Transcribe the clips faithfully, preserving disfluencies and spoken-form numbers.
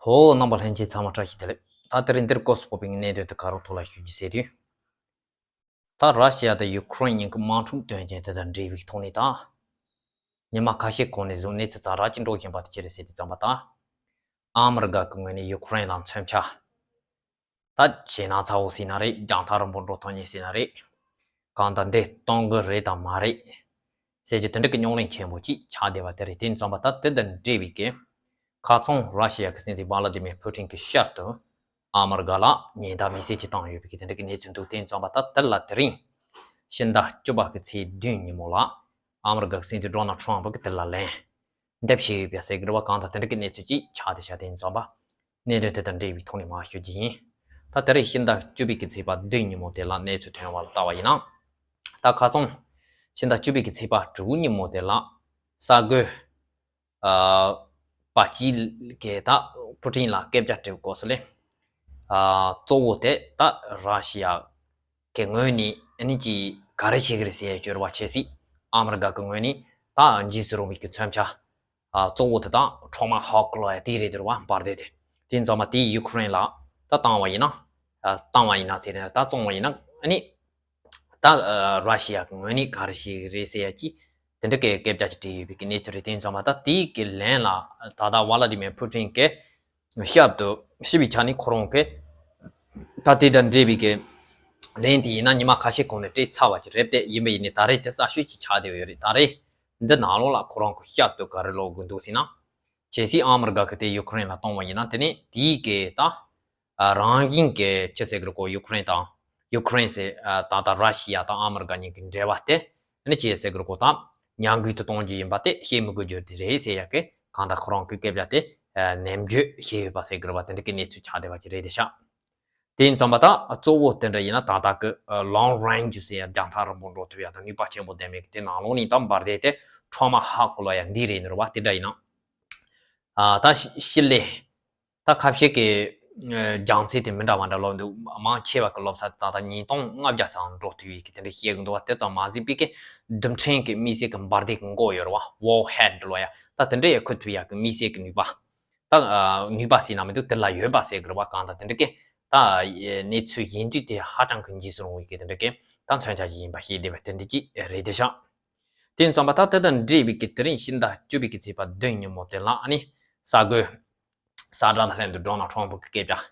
ཧོ། རྣམ་པ་ལྷན་རྒྱས་ཚང་མ་བཀྲ་ཤིས་བདེ་ལེགས། ད་དེ་རིང་འདིར་སྐོར་སུ་སྤོབས་པའི་གནད་དོན་དེ་ག་རོ་ཐོག་ལ་ཞུ་རྒྱུ་ཟེར་དུས། ད་ར་ཤི་ཡ་དང་ཡུ་ཁུ་རེན་གཉིས་ཀྱི་དམག་འཁྲུག་དོན་རྐྱེན་དེ་དང་འབྲེལ་བའི་ཐོག་ནས་ད། ཉི་མ་ཁ་ཤས་གོང་ནས་བཟུང་གནས་ཚུལ་ཛ་དྲག་ཅིག་འགྲོ་བཞིན་པ་དེ་ཅི་རེད་ཟེར་དུས་ཙམ་པ་ད། ཨ་མི་རི་ཀ་གི་ངོས་ནས་ཡུ་ཁུ་རེན་ལ་མཚོན་ཆ། ད་ཇེ་ན་ཚ་བོ་ཟེར་ན་རེད། རྒྱང་ཐག་རིང་པོ་འགྲོ་ཐུབ་མཁན་ཟེར་ན་རེད། གང་ལྟར་འདི་གཏོང་གི་རེད་དང་མ་རེད་ཟེར་རྒྱུ་དེ་འདྲ་གི་རྙོག་གླེང་ཆེན་པོ་ཅིག་ཆགས་བསྡད་པ་དེ་རེད། དེ་ཡིན་ཙང་པ་ད་དེ་དང་འབྲེལ་བའི་གི་ཁ་སང་ར་ཤི་ཡ་གི་སྲིད་འཛིན་ཝ་ལ་ཏི་མིར་ཕུ་ཊིན་གྱིས་ཞར་དུ་ཨ་མི་རི་ཀ་ལ་ཉེན་བརྡ་མེ་སེ་ཇི་བཏང་ཡོད་པའི་གི་དེ་འདྲ་གི་གནས་ཚུལ་འདུག་དེ་ཡིན་ཙང་པ་ད་དེ་ལ་དེ་རིང་ཕྱི་ཟླ་བཅུ་པ་གི་ཚེས་བདུན་ཉིན་མོ་ལ་ཨ་མི་རི་ཀ་གི་སྲིད་འཛིན་ཌོ་ནལ་ཊམ་ཕུ་གིས་དེ་ལ་ལན་འདེབས་བྱས་ཡོད་པ་ཟེར་གི་རེད་བ། གང་ལྟར་དེ་འདྲ་གི་གནས་ཚུལ་ཅིག་ཆགས་བསྡད་ཤག་དེ་ཡིན་ཙང་པ། གནད་དོན་དེ་དང་འབྲེལ་བའི་ཐོག་ནས་མར་ཞུ་རྒྱུ་ཡིན། ད་དེ་རིང་ཕྱི་ཟླ་བཅུ་པའི་གི་ཚེས་པ་བདུན་ཉིན་མོ་དེ་ལ་གནས་ཚུལ་ཐོན་པ་ལ་ལྟ་བ་ཡིན་ན། ད་ཁ་སང་ཕྱི་ཟླ་བཅུ་པའི་གི་ཚེས་པ་དྲུག་ཉིན་མོ་དེ་ལ་གསར་འགོད་པ་གཅིག་གིས་ད་ཕུ་ཊིན་ལ་སྐད་ཆ་དྲིས་པའི་སྐབས་སུ་ལས། གཙོ་བོ་དེ་ད་ར་ཤི་ཡ་གི་ངོས་ནས་ཨ་ནི་ཅིག་ག་རེ་བྱེད་ཀྱི་རེད་ཟེར་ཡ་བཅོལ་བ་བྱས་སྲིད། ཨ་མི་རི་ཀ་གི་ངོས་ནས་ད་འཇིགས་སུ་རུང་བའི་གི་མཚོན་ཆ། གཙོ་བོ་དེ་དང་ཊོ་མ་ཧོག་ལབ་ཡ་དེ་རེད་འདུག་བ། འབར་མདེལ་དེ། དེ་ཡིན་ཙང་མ་དེ་ཡུ་ཁུ་རེན་ལ་ད་བཏང་བ་ཡིན་ན། བཏང་བ་ཡིན་ན་ཟེར་ནས་ད་བཙོང་བ་ཡིན་ན་ཨ་ནི། ད་ར་ཤི་ཡ་གི་ངོས་ནས་ག་རེ་བྱེད་ཀྱི་རེད་ཟེར་ཡ་ཅིག་དེ་འདྲ་གི་སྐད་ཆ་ཅིག་དྲིས་ཡོད་པའི་གི་གནས་ཚུལ་རེད། དེ་ཡིན་ཙང་མ་ད་དེའི་གི་ལན་ལ་ད་ལྟ་ཝ་ལ་ཏི་མིར་ཕུ་ཊིན་གྱིས་ཞབས་ཏུ་ཞི་བའི་ཆ་ནས་ཁོ་རང་གིས་ད་དེ་དང་འབྲེལ་བའི་གི་ལན་དེ་ཡིན་ན་ཉི་མ་ཁ་ཤས་གོང་ནས་སྤྲད་ཚར་བ་ཅིག་རེད་དེ། ཡིན་པ་ཡིན་ནའི་ད་རེས་དེ་གསར་ཤོས་ཅིག་ཆགས་བསྡད་ཡོད་རེད། ད་རེས་འདི་ནང་ལོགས་ལ་ཁོ་རང་གི་ཞབས་ཏུ་ག་རེ་ལོག་གི་འདུག་ཟེར་ན། གལ་སྲིད་ཨ་མི་རི་ཀ་གིས་དེ་ཡུ་ཁུ་རེན་ལ་གཏོང་བ་ཡིན་ན་དེ་ནི་དེའི་གི་ད་རང་བཞིན་གྱི་ཅི་ཟེར་གི་རེད་གོ། ཡུ་ཁུ་རེན་དང་ཡུ་ཁུ་རེན་ཟེར་ད་ལྟ་ར་ཤི་ཡ་དང་ཨ་མི་རི་ཀ་གཉིས་ཀྱི་འབྲེལ་བ་དེ་ནི་ཅི་ཟེར་གི་རེད་གོ། ད་ཉམས་རྒུད་དུ་གཏོང་རྒྱུ་ཡིན་པ་དེ་བཤད་མི་དགོས་རྒྱུ་དེ་རེད་ཟེར་ཡ་གི་གང་ལྟར་ཁོ་རང་གི་སྐད་ཆ་དེ་ནན་བརྗོད་བྱས་ཡོད་པ་ཟེར་གི་རེད་བ། དེ་འདྲ་གི་གནས་ཚུལ་ཆགས་བསྡད་པ་ཅིག་རེད་དེ་ཤག་དེ་ཡིན་ཙང་མ་ད་གཙོ་བོ་དེ་འདྲ་ཡིན་ན་ད་ལྟ་གི་ལོང་རེན་ཇི་ཟེར་ཡ་རྒྱང་ཐག་རིང་པོ་འགྲོ་ཐུབ་ཡ་དང་ནུས་པ་ཆེན་པོ་ལྡན་མེད་གི་དེ་ནང་ལོགས་ནས་ད་འབར་མདེལ་དེ་ཊོ་མ་ཧོག་ལབ་ཡ་འདི་རེད་ནི་རེད་བ། དེ་འདྲ་ཡིན་ན། ད་ཤི་ལེ། ད་ཁ་ཤས་ཀྱི་རྒྱང་ཚད་དེ་མི་འདྲ་བ་འདྲ་ལོབས་འདུག་མང་ཆེ་བ་གི་ལོབས་ས་དེ་ད་ལྟ་ཉིས་སྟོང་ལྔ་བརྒྱ་ཙམ་འགྲོ་ཐུབ་ཡོད་གི་དེ་འདྲ་བཤད་གི་འདུག་བ། དེ་ཙམ་མ་ཟད་པའི་གི་རྡུལ་ཕྲན་གི་དམིགས་བསལ་གི་འབར་མདེལ་གི་མགོ་ཡོད་རེད་བ། ཝོར་ཧེད་ལབ་ཡ་ད་དེ་འདྲ་ཡ་འཁུར་ཐུབ་ཡ་གི་དམིགས་བསལ་གི་ནུས་པ། ད་ནུས་པ་ཟེར་ན་མི་འདུག་དེ་ལ་ཡོད་པ་ཟེར་གི་རེད་བ། གང་ལྟར་དེ་འདྲ་གི་ད་གནས་ཚུལ་ཡིན་དུས་དེ་ཧ་ཅང་གི་འཇིགས་སུ་རུང་བའི་གི་དེ་འདྲ་གི་ད་མཚོན་ཆ་ཞིག་ཡིན་པ་ཤེས་བདེ་བ་དེ་འདྲ་ཅིག་རེད་དེ་ཤག་དེ་ཡིན་ཙང་མ་ད་དེ་དང་འབྲེལ་བའི་གི་དེ་རིང་ཕྱི་ཟླ་བཅུ་པའི་གི་ཚེས་པ་བདུན་ཉིན་མོ་དེ་ལ་ཨ་ནི་གསར་འགོད་གསལ་བསྒྲགས་དང་ལྷན་དུ་ཌོ་ནལ་ཊམ་ཕུ་གི་སྐད་ཆ་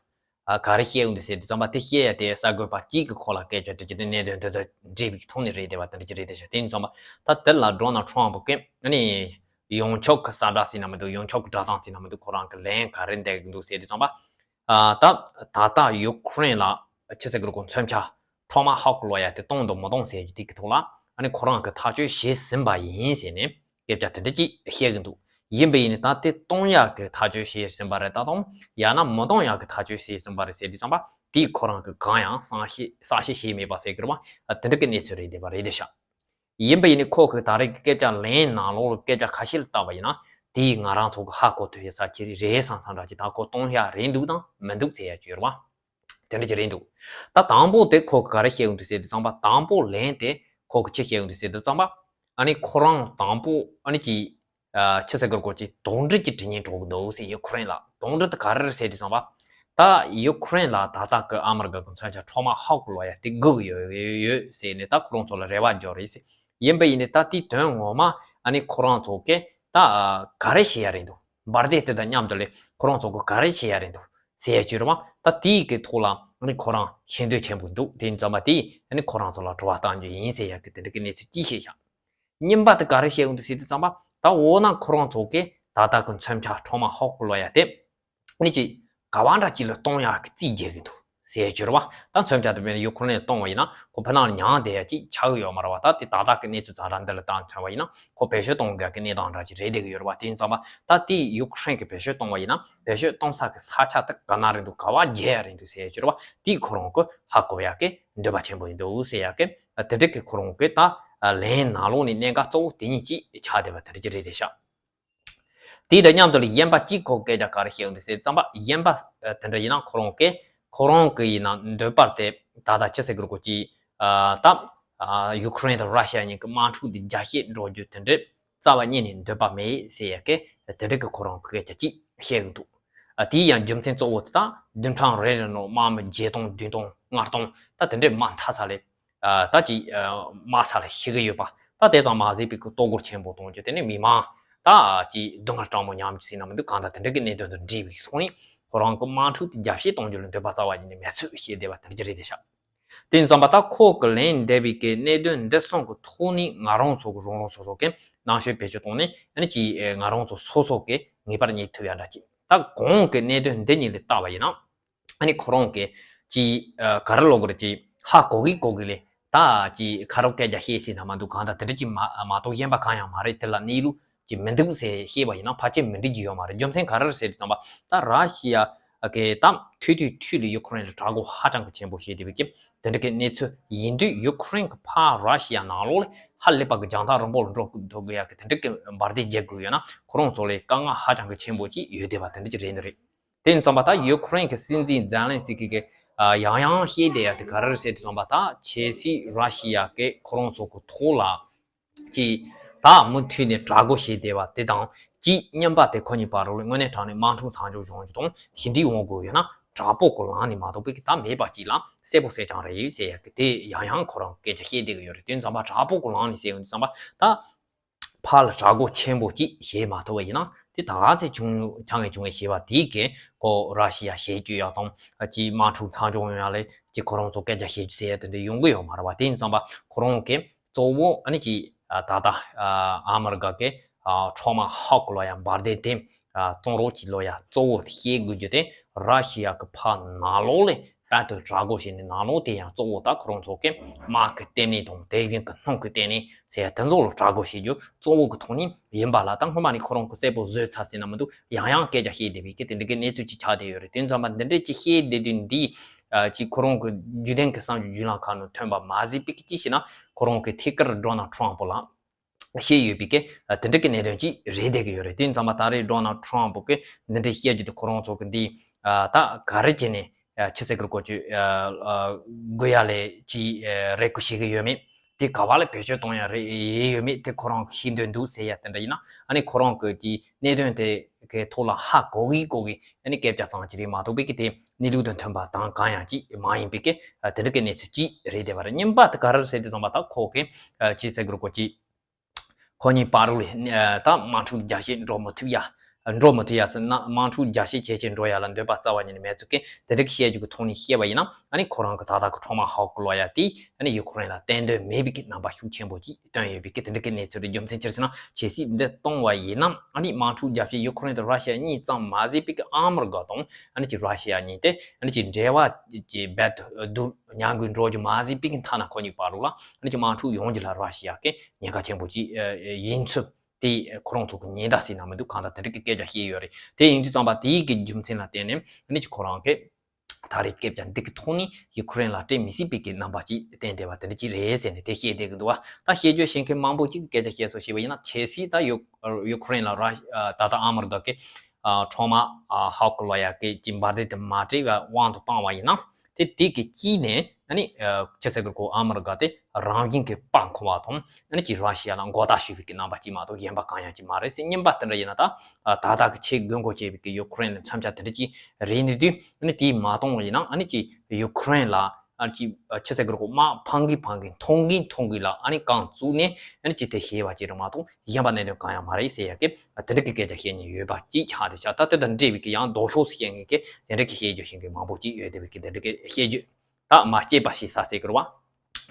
ག་རེ་བཤད་ཡོང་འདུག་ཟེར་དུས་ཙམ་པ་དེ་བཤད་ཡ་དེ་གསར་འགོད་པ་གཅིག་གི་ཁོ་ལ་སྐད་ཆ་དྲིས་ཀྱི་དེ་གནད་དོན་དེ་དང་འབྲེལ་བའི་གི་ཐོག་ནས་རེད་བསྡད་པ་དེ་འདྲ་ཅིག་རེད་དེ་ཤག་དེ་ཡིན་ཙང་མ་ད་དེ་ལ་ཌོ་ནལ་ཊམ་ཕུ་གིས་ཨ་ནི་ཡོངས་ཁྱབ་གི་གསལ་བསྒྲགས་ཟེར་ན་མི་འདུག་ཡོངས་ཁྱབ་གི་བསྒྲགས་གཏམ་ཟེར་ན་མི་འདུག་ཁོ་རང་གི་ལན་ག་རེ་འདེབས་ཀྱི་འདུག་ཟེར་དུས་ཙམ་པ། ད་ད་ལྟ་ཡུ་ཁུ་རེན་ལ་ཅི་ཟེར་གི་རེད་གོ། མཚོན་ཆ་ཊོ་མ་ཧོག་ལབ་ཡ་དེ་གཏོང་དང་མི་གཏོང་ཟེར་རྒྱུ་དེ་གི་ཐོག་ལ་ཨ་ནི་ཁོ་རང་གི་ཐག་གཅོད་བྱས་ཟིན་པ་ཡིན་ཟེར་ནས་སྐད་ཆ་དེ་འདྲ་ཅིག་བཤད་གི་འདུག་ཡིན་པ་ཡིན་ནི་ད་དེ་གཏོང་ཡག་གི་ཐག་གཅོད་བྱས་ཟིན་པ་རེད་ད་དང་ཡང་ན་མི་གཏོང་ཡག་གི་ཐག་གཅོད་བྱས་ཟིན་པ་རེད་ཟེར་དུས་ཙམ་པ་དེ་ཁོ་རང་གི་གང་ཡང་གསལ་བཤད་གསལ་བཤད་བྱས་མེད་པ་ཟེར་གི་རེད་བ། དེ་འདྲ་གི་གནས་ཚུལ་རེད་བསྡད་པ་རེད་དེ་ཤག་ཡིན་པ་ཡིན་ནི་ཁོ་གི་ད་རེས་ཀྱི་སྐད་ཆ་ལན་ནང་ལོགས་ལ་སྐད་ཆ་ཁ་ཤས་ལ་བལྟས་པ་ཡིན་ན་དེ་ང་རང་ཚོ་གི་ཧ་གོ་ཐུབ་ཡོད་ས་ཅིག་རེད་བསམ་བསམ་འདྲ་ཅིག་ད་ཁོ་གཏོང་ཡག་རེད་འདུག་དང་མི་འདུག་ཟེར་ཡ་ཅིག་ཡོད་རེད་བ། དེ་འདྲ་ཅིག་རེད་འདུག་ད་དང་པོ་དེ་ཁོ་གི་ག་རེ་བཤད་ཡོང་འདུག་ཟེར་དུས་ཙམ་པ་དང་པོ་ལན་དེ་ཁོ་གི་ཅི་བཤད་ཡོང་འདུག་ཟེར་དུས་ཙམ་པ་ཨ་ནི་ཁོ་རང་དང་པོ་ཨ་ནི་ཅིག་ཨ། ཕྱི་གསལ་སྒོར་སྒོར་གྱི་དོགས་འདྲི་གྱི་དྲི་བ་འགྲོ་གི་འདུག་ཟེར། ཡུ་ཁུ་རེན་ལ་དོགས་འདྲི་དེ་ག་རེ་རེད་ཟེར་དུས་ཙམ་པ། ད་ཡུ་ཁུ་རེན་ལ་ད་ལྟ་གི་ཨ་མི་རི་ཀ་གི་མཚོན་ཆ་ཊོ་མ་ཧོག་ལབ་ཡ་དེ་དགོས་ཀྱི་ཡོད་ཡོད་ཡོད་ཟེར་ནས་ད་ཁོ་རང་ཚོ་ལ་རེ་བ་འཇོག་རེད་ཟེར། ཡིན་པ་ཡིན་ནའི་ད་དེའི་དོན་ངོ་མ་ཨ་ནི་ཁོ་རང་ཚོ་གིས་ད་ག་རེ་བྱེད་ཡ་རེད་འདུག་འབར་མདེལ་དེ་དང་མཉམ་དུ་ལས་ཁོ་རང་ཚོ་གིས་ག་རེ་བྱེད་ཡ་རེད་འདུག་ཟེར་ཡ་ཅིག་རེད་བ། ད་དེའི་གི་ཐོག་ལ་ཨ་ནི་ཁོ་རང་ཤེས་འདོད་ཆེན་པོ་འདུག་དེ་ཡིན་ཙམ་པ་དེས་ཨ་ནི་ཁོ་རང་ཚོ་ལ་དྲི་བ་བཏང་རྒྱུ་ཡིན་ཟེར་ཡ་གི་དེ་འདྲ་གི་གནས་ཚུལ་ཅིག་བཤད་ཤག་གཉིས་པ་དེ་ག་རེ་བཤད་ཡོང་འདུག་ཟེར་དུས་ཙམ་པ། ད་འོ་ན་ཁོ་རང་ཚོ་གིས་ད་ལྟ་གི་མཚོན་ཆ་ཊོ་མ་ཧོག་ལབ་ཡ་དེ་ནི་ཅིག་ག་བ་འདྲ་ཅིག་ལ་གཏོང་ཡག་གི་རྩིས་རྒྱག་གི་འདུག་ཟེར་གྱི་རེད་བ། ད་མཚོན་ཆ་དེ་དཔེར་ན་ཡུ་ཁུ་རེན་ལ་གཏོང་བ་ཡིན་ན་ཁོ་ཕ་ནང་ལ་མྱངས་བསྡད་ཡ་ཅིག་ཆགས་ཀྱི་ཡོད་མ་རེད་བ། ད་དེ་ད་ལྟ་གི་གནས་ཚུལ་ཙམ་ར་འདི་ལ་བཏང་ཆ་བ་ཡིན་ན་ཁོ་བེད་སྤྱོད་གཏོང་དགོས་ཀྱི་གནས་སྟངས་འདྲ་ཅིག་རེད་བསྡད་ཀྱི་ཡོད་རེད་བ། དེ་ཡིན་ཙམ་པ་ད་དེ་ཡུ་ཁུ་རེན་གྱིས་བེད་སྤྱོད་གཏོང་བ་ཡིན་ན་བེད་སྤྱོད་གཏོང་ས་གི་ས་ཆ་དེ་ག་ན་རེད་འདུག་ག་བ་བརྒྱབ་ཡ་རེད་འདུག་ཟེར་གྱི་རེད་བ། དེ་ཁོ་རང་གིས་ཧ་གོ་ཡག་གི་འདོད་པ་ཆེན་པོ་ཡིན་འདུག་ཟེར་ཡག་གི་དེ་འདྲ་གི་ཁོ་རང་གི་ད་ལན་ནང་ལོགས་ནས་གནད་འགག་གཙོ་བོ་དེ་གཉིས་ཅིག་ཆགས་བསྡད་པ་དེ་འདྲ་ཅིག་རེད་དེ་ཤག་དེ་དང་མཉམ་དུ་ལ་གཞན་པ་གཅིག་ཁོ་སྐད་ཆ་ག་རེ་བཤད་ཡོང་འདུག་ཟེར་ཙམ་པ། གཞན་པ་དེ་འདྲ་ཡིན་ན་ཁོ་རང་གིས་ཁོ་རང་གི་ཡིན་ན་འདོད་པ་དེ་ད་ལྟ་ཅི་ཟེར་གི་རེད་གོ་ཅི། ད་ཡུ་ཁུ་རེན་དང་ར་ཤི་ཡ་གཉིས་ཀྱི་དམག་འཁྲུག་འདི་རྒྱ་སྐྱེད་འགྲོ་རྒྱུ་དེ་འདྲ་རྩ་བ་ཉིད་ནས་འདོད་པ་མེད་ཟེར་ཡ་གི་དེ་འདྲ་གི་ཁོ་རང་གི་སྐད་ཆ་གཅིག་བཤད་གི་འདུག་ཨ་དེའི་ཡང་རྒྱུ་མཚན་གཙོ་བོ་དེ་ད་བདུན་ཕྲག་རེ་རེ་ནང་དམག་མི་བརྒྱད་སྟོང་བདུན་སྟོང་ལྔ་སྟོང་ད་དེ་འདྲས་དམག་མཐའ་ས་ལས་ཨ་ད་ཅིག་ཨ་དམག་ས་ལས་ཤི་གི་ཡོད་པ། ད་དེ་ཙམ་མ་ཟད་པའི་གི་ལྟོ་གོས་ཆེན་པོ་གཏོང་རྒྱུ། དེ་ནས་མི་མང་ད་ཅིག་སྡུག་བསྔལ་དྲག་མོ་མྱངས་རྒྱུ་ཟེར་ན་མི་འདུག་གང་ལྟར་དེ་འདྲ་གི་གནད་དོན་དང་འབྲེལ་བའི་ཐོག་ནས་ཁོ་རང་གི་དམག་འཁྲུག་དེ་རྒྱབ་བཤད་གཏོང་རྒྱུ་ལ་འདོད་པ་རྩ་བ་ཉིད་ནས་མེད་ཚུལ་བཤད་བསྡད་པ་དེ་འདྲ་ཅིག་རེད་བསྡད་ཤག་དེ་ཙམ་པ་ད་ཁོ་གི་ལན་འདེབས་པའི་གི་གནད་དོན་འདི་གསུམ་གི་ཐོག་ནས་ང་རང་ཚོ་གི་རང་རང་སོ་སོ་གི་རྣམ་དཔྱོད་བེད་སྤྱོད་བཏང་ནས་ཨ་ནི་ཅིག་ང་རང་ཚོ་སོ་སོ་གི་ངེས་པར་རྙེད་ཐུབ་ཡ་འདྲ་ཅིག་ད་གོང་གི་གནད་དོན་འདི་གཉིས་ལ་བལྟས་པ་ཡིན་ན། ཨ་ནི་ཁོ་རང་གིས་ཅིག་ཨ་ག་རེ་ལབ་དགོས་རེད། ཅིག་ཧ་གོ་གི་གོ་གི་ལས་ད་ཅིག་ཁ་རོག་སྐད་ཆ་བཤད་ཟེར་ན་མ་འདུག་གང་ལྟར་དེ་འདྲ་ཅིག་མ་མ་གཏོགས་གཞན་པ་གང་ཡང་མ་རེད། དེ་ལ་གནས་ལུགས་ཅིག་མི་འདུག་ཟེར་བཤད་པ་ཡིན་ན་ཕལ་ཆེར་མི་འགྲིག་རྒྱུ་ཡོད་མ་རེད། རྒྱུ་མཚན་ག་རེ་རེད་ཟེར་དུས་ཙམ་པ་ད་ར་ཤི་ཡ་གིས་ད་མཐུད་དུས་མཐུད་ལ་ཡུ་ཁུ་རེན་ལ་དྲག་རྒོལ་ཧ་ཅང་གི་ཆེན་པོ་བྱས་བསྡད་པའི་ཀྱི་དེ་འདྲ་གི་གནས་ཚུལ་ཡིན་དུས་ཡུ་ཁུ་རེན་གི་ཕར་ར་ཤི་ཡ་ནང་ལོགས་ལ་ཧ་ལས་པ་གི་རྒྱང་ཐག་རིང་པོ་ལ་འགྲོ་ཐུབ་ཡ་གི་དེ་འདྲ་གི་འབར་མདེལ་རྒྱག་དགོས་ཡོད་ན་ཁོ་རང་ཚོ་ལ་དཀའ་ངལ་ཧ་ཅང་གི་ཆེན་པོ་ཅིག་ཡོད་བསྡད་པ་དེ་འདྲ་ཅིག་རེད་ནི་རེད། དེ་ཡིན་ཙམ་པ་ད་ཡུ་ཁུ་རེན་གྱི་སྲིད་འཛིན་ཛེ་ལན་སི་ཀི་གིས་ཡང་ཡང་བཤད་བསྡད་ཡ་དེ་ག་རེ་རེད་ཟེར་དུས་ཙམ་པ་ད་ཁྱེད་སྲིད་ར་ཤི་ཡ་གིས་ཁོ་རང་ཚོ་གི་ཐོག་ལ་ཅིག་ད་མུ་མཐུད་ནས་དྲག་རྒོལ་བྱས་བསྡད་པ་དེ་དང་གཅིག་མཉམ་པ་དེ་ཁོ་གཉིས་བར་ལ་དངོས་གནས་དྲང་གནས་དམག་འཁྲུག་མཚམས་འཇོག་བྱུང་རྒྱུ་དང་ཞི་འགྲིག་འོང་དགོས་ཡོད་ན་དྲག་པོ་གི་ལམ་ནས་མ་གཏོགས་པའི་ད་མེད་པ་ཅིག་ལ་གསལ་པོ་གསལ་རྐྱང་རེད་ཟེར་ཡ་གི་དེ་ཡང་ཡང་ཁོ་རང་སྐད་ཆ་བཤད་བསྡད་གི་ཡོད་རེད། དེ་ཡིན་ཙམ་པ་དྲག་པོ་གི་ལམ་ནས་ཟེར་ཡོང་དུས་ཙམ་པ་ད། ཕར་ལ་དྲག་རྒོལ་ཆེན་པོ་ཅིག་བྱེད་མ་ཐུབ་པ་ཡིན་ན་དེ་ད་ག་ཚད་བྱུང་ཆགས་ངེས་བྱུང་ངེས་ཞེས་པ་དེའི་གི་ཁོ་ར་ཤི་ཡ་ཞེད་སྐྱོ་ཡག་དང་ཅིག་དམག་འཁྲུག་མཚམས་འཇོག་ཡོང་ཡ་ལས་ཅིག་ཁོ་རང་ཚོ་སྐད་ཆ་བཤད་རྒྱུ་ཟེར་ཡ་དེ་འདྲ་ཡོང་གི་ཡོད་མ་རེད་བ། དེ་ཡིན་ཙང་པ་ཁོ་རང་གི་གཙོ་བོ་ཨ་ནི་ཅིག་ད་ལྟ་ཨ་མི་རི་ཀ་གི་ཨ་ཊོ་མ་ཧོག་ལོ་ཡ་འབར་མདེལ་དེ་ཨ་གཙང་རོགས་ཀྱི་ལོ་ཡ་གཙོ་བོ་བཤད་དགོས་རྒྱུ་དེ་ར་ཤི་ཡ་གི་ཕར་ནང་ལོགས་ལས། དཔལ་དུ་དྲག་རྒོལ་བྱས་ནས་ནང་ལོགས་དེ་ཡང་གཙོ་བོ་ད་ཁོ་རང་ཚོ་གི་དམག་གི་ལྟེ་གནས་དང་དེ་བཞིན་གྱི་སྣུམ་གྱི་ལྟེ་གནས་ཟེར་ཡ་དེ་ཚོ་ལ་དྲག་རྒོལ་བྱེད་རྒྱུ་གཙོ་བོ་གི་ཐོག་ནས་ཡིན་པ་ལ་ད་སྔོན་མ་ནས་ཁོ་རང་གི་གསལ་པོ་བཟོས་ཚར་ཟིན་ན་མི་འདུག་ཡང་ཡང་སྐད་ཆ་བཤད་བསྡད་པའི་གི་དེ་འདྲ་གི་གནས་ཚུལ་ཅིག་ཆགས་བསྡད་ཡོད་རེད། དེ་ཙམ་པ་འདི་འདྲས་ཅིག་བཤད་བསྡད་དུས་འདི་ཅིག་ཁོ་རང་གི་རྒྱུན་ལྡན་གྱི་བསམ་བློ་བརྒྱུད་ལམ་ཁག་ནང་ཐོན་པ་མ་ཟད་པའི་གི་ཅི་ཞེ་ན་ཁོ་རང་གི་ཐད་ཀར་ཌོ་ནལ་ཊམ་ཕུ་ལ། བཤད་ཡོད་པའི་གི་དེ་འདྲ་གི་གནད་དོན་ཅིག་རེད་བསྡད་གི་ཡོད་རེད། དེ་ཙམ་པ་ད་རེས་ཌོ་ནལ་ཊམ་ཕུ་གི་འདི་འདྲའི་བཤད་རྒྱུ་དེ་ཁོ་རང་ཚོ་གི་འདི་ད་ག་རེ་བྱས་ནས་ཆི་ཟེར་གི་རེད་གོ་ཅི་དགོས་ཡ་ལས་ཅི་རེ་སྐུལ་བྱེད་གི་ཡོད་མེད། དེ་ག་བ་ལ་བེད་སྤྱོད་གཏོང་ཡ་རེད་ཡོད་མེད་དེ་ཁོ་རང་གི་ཤེས་འདོད་འདུག་ཟེར་ཡ་དེ་འདྲ་ཡིན་ན་ཨ་ནི་ཁོ་རང་གི་ཀྱི་གནད་དོན་དེ་གི་ཐོག་ལ་ཧ་གོ་གི་གོ་གི་ཨ་ནི་སྐད་ཆ་ཙམ་ཅིག་རེད་མ་གཏོགས་པའི་གི་དེ་གནས་ལུགས་དང་མཐུན་པ་དང་གང་ཡང་ཅིག་མ་ཡིན་པའི་གི་དེ་འདྲ་གི་གནས་ཚུལ་ཅིག་རེད་བསྡད་པ་རེད། གཉིས་པ་དེ་ག་རེ་ཟེར་དུས་ཙམ་པ་ད་ཁོ་གི་ཆི་ཟེར་གི་རེད་གོ་ཅི། ཁོ་གཉིས་བར་ལ་ད་དམག་འཁྲུག་རྒྱག་བྱེད་འགྲོ་མི་ཐུབ་ཡ། འགྲོ་མི་ཐུབ་ཡ་ཟེར་ན་དམག་འཁྲུག་རྒྱག་བྱེད་བྱེད་བྱེད་འགྲོ་ཡ་ལ་འདོད་པ་རྩ་བ་ཉིད་ནས་མེད་ཚུལ་གྱི་དེ་འདྲ་གི་བཤད་རྒྱུ་གི་ཐོག་ནས་བཤད་པ་ཡིན་ན་ཨ་ནི་ཁོ་རང་གི་ད་ལྟ་གི་ཊོ་མ་ཧོག་གི་ལོ་ཡ་དེ་ཨ་ནི་ཡུ་ཁུ་རེན་ལ་བརྟེན་འདོད་མེད་པའི་གི་རྣམ་པ་ཤུགས་ཆེན་པོ་ཅིག་སྟོན་ཡོད་པའི་གི་དེ་འདྲ་གི་གནས་ཚུལ་རེད། རྒྱུ་མཚན་ཅི་རེད་ཟེར་ན་ཆེ་སྲིད་འདི་གཏོང་བ་ཡིན་ན་ཨ་ནི་དམག་འཁྲུག་རྒྱག་བྱེད་ཡུ་ཁུ་རེན་དང་ར་ཤི་ཡ་གཉིས་ཙམ་མ་ཟད་པའི་གི་ཨ་མི་རི་ཀ་དང་ཨ་ནི་ཅིག་ར་ཤི་ཡ་གཉིས་དེ་ཨ་ནི་ཅིག་འབྲེལ་བ་ཅིག་རྦད་དེ་བསྡུར་ཉམས་རྒུད་འགྲོ་རྒྱུ་མ་ཟད་པའི་གི་མཐའ་ན་ཁོ་གཉིས་བར་ལ་ཨ་ནི་ཅིག་དམག་འཁྲུག་ཡོང་རྒྱུ་ལ་ར་ཤི་ཡ་གི་ཉེན་ཁ་ཆེན་པོ་ཅིག་ཡིན་ཚུལ་དེ་ཁོ་རང་ཚོ་གི་ཉེན་བརྡ་ཟེར་ན་མི་འདུག་གང་ལྟར་དེ་འདྲ་གི་སྐད་ཆ་བཤད་ཡོད་རེད། དེ་ཡིན་དུས་ཙམ་པ་དེའི་གི་རྒྱུ་མཚན་ལ་བརྟེན་ནས་ཨ་ནི་ཅིག་ཁོ་རང་གི་ད་རེས་སྐད་ཆ་འདི་གི་ཐོག་ནས་ཡུ་ཁུ་རེན་ལ་སྤྲད་མི་སྲིད་པའི་གི་རྣམ་པ་ཅིག་བསྟན་བསྡད་པ་དེ་འདྲ་ཅིག་རེད་ཟེར་ནས་དེ་བཤད་བསྡད་གི་འདུག་བ། ད་བཤད་རྒྱུ་བཤད་མཁན་མང་པོ་ཅིག་གི་སྐད་ཆ་བཤད་སོང་ཞེས་པ་ཡིན་ན་ཆེ་སྲིད་ད་ཡུ་ཡུ་ཁུ་རེན་ལ་ར་ད་ལྟ་ཨ་མི་རི་ཀ་གི་ཨ་ཁྲོ་མ་ཨ་ཧོག་གི་ལོ་ཡ་གི་ཅིག་འབར་མདེལ་དེ་མ་སྤྲད་པའི་དབང་དུ་བཏང་བ་ཡིན་ན་དེ་དེ་གི་དཀྱིལ་ནས་ཨ་ནི་ཨ་ཆི་ཟེར་གི་གོ་ཨ་མི་རི་ཀ་དེ་རང་བཞིན་གི་དཔའ་འཁོང་བ་དང་ཨ་ནི་ཅིག་ར་ཤི་ཡ་ལ་མགོ་ལྟག་ཞུ་བའི་གི་རྣམ་པ་ཅིག་མ་གཏོགས་གཞན་པ་གང་ཡང་ཅིག་མ་རེད་ཟེར། གཉིས་པ་དེ་འདྲ་ཡིན་ན་ད་ཨ་ད་ལྟ་གི་ཆེས་དགོས་མཁོ་ཆེ་བའི་གི་ཡུ་ཁུ་རེན་ལ་མཚོན་ཆ་དེ་འདྲ་ཅིག་རེད་ནི་དུས་ཨ་ནི་དེ་མ་གཏོང་བ་ཡིན་ན་ཨ་ནི་ཅིག་ཡུ་ཁུ་རེན་ལ་ཨ་ཅིག་ཆི་ཟེར་གི་རེད་གོ་དམག་འཕང་གི་འཕང་གི་མཐོང་གི་མཐོང་གི་ལ་ཨ་ནི་རྐང་བཙུགས་ནས་ཨ་ནི་ཅིག་དེ་བཤད་པ་ཅིག་རེད་མ་གཏོགས་གཞན་པ་གནད་དོན་གང་ཡང་མ་རེད་ཟེར་ཡ་གི་དེ་འདྲ་གི་སྐད་ཆ་བཤད་ནས་ཡོད་པ་ཅིག་ཆགས་བསྡད་ཤག་ད་དེ་དང་འབྲེལ་བའི་གི་ཡང་ལྡོག་ཕྱོགས་སུ་བཤད་མཁན་གི་དེ་འདྲ་གི་བཤད་རྒྱུ་བཤད་མཁན་མང་པོ་ཅིག་ཡོད་བསྡད་པའི་གི་དེ་འདྲ་གི་བཤད་རྒྱུ་ད་མ་སྐྱེས་པ་ཞིག་ས་ཟེར་གི་རེད་བ།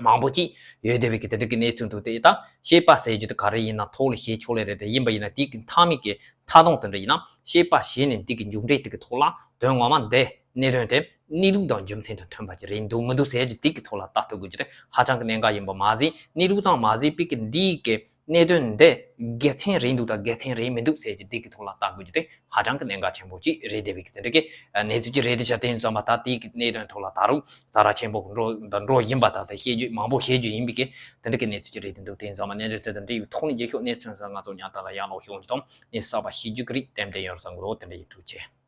མང་པོ་ཅིག་ཡོད་བསྡད་པའི་གི་དེ་འདྲ་གི་གནས་ཚུལ་འདུག་དེ་ད་བཤད་པ་ཟེར་རྒྱུ་དེ་ག་རེ་ཡིན་ན་ཐོག་ལ་བཤད་ཆོག་ལེ་རེད། དེ་ཡིན་པ་ཡིན་ན་དེ་གི་མཐའ་མའི་གི་མཐའ་སྡོམ་དེ་འདྲ་ཡིན་ན་བཤད་པ་བྱས་ནས་འདི་གི་མཇུག་འབྲས་དེ་གི་ཐོག་ལ་དོན་ངོ་མ་འདི་གནད་དོན་དེ་གནས་ལུགས་དང་རྒྱུ་མཚན་དང་མཐུན་པ་ཅིག་རེད་འདུག་མི་འདུག་ཟེར་རྒྱུ་དེ་གི་ཐོག་ལ་ལྟ་ཐུབ་དགོས་རྒྱུ་དེ་ཧ་ཅང་གི་གནད་འགག་ཡིན་པ་མ་ཟད་གནས་ལུགས་ཙམ་མ་ཟད་པའི་གི་འདི་གི་གནད་དོན་འདི་དགེ་མཚན་རེད་འདུག་དང་དགེ་མཚན་རེད་མི་འདུག་ཟེར་རྒྱུ་འདི་གི་ཐོག་ལ་ལྟ་དགོས་རྒྱུ་དེ་ཧ་ཅང་གི་གནད་འགག་ཆེན་པོ་ཅིག་རེད་བསྡད་པའི་གི་དེ་འདྲ་གི་གནས་ཚུལ་ཅིག་རེད་དེ་ཤག་དེ་ཡིན་ཙང་མ་ད་དེ་གི་གནད་དོན་ཐོག་ལ་ད་རུང་རྩ་ར་ཆེན་པོ་འགྲོ་དང་འགྲོ་བཞིན་པ་དང་དེ་བཤད་རྒྱུ་མང་པོ་བཤད་རྒྱུ་ཡིན་པའི་གི་དེ་འདྲ་གི་གནས་ཚུལ་ཅིག་རེད་དེ་འདུག་དེ་ཡིན་ཙང་མ་གནད་དོན་དེ་དང་འབྲེལ་བའི་ཐོག་ནས་རྒྱལ་ཤོག་གནས་ཚུལ་ཚང་ང་ཚོ་ཉག་ཐག་ལ་ཡང་ལོག་ཤོག་འདི་དང་གནས་གསར་པ་བཤད་རྒྱུ་གི་རིགས་ཏན་ཏན་ཡོད་རེད་བསམ་གི་འདུག་དེ་འདྲ་ཡིན། ཐུགས་རྗེ་ཆེ།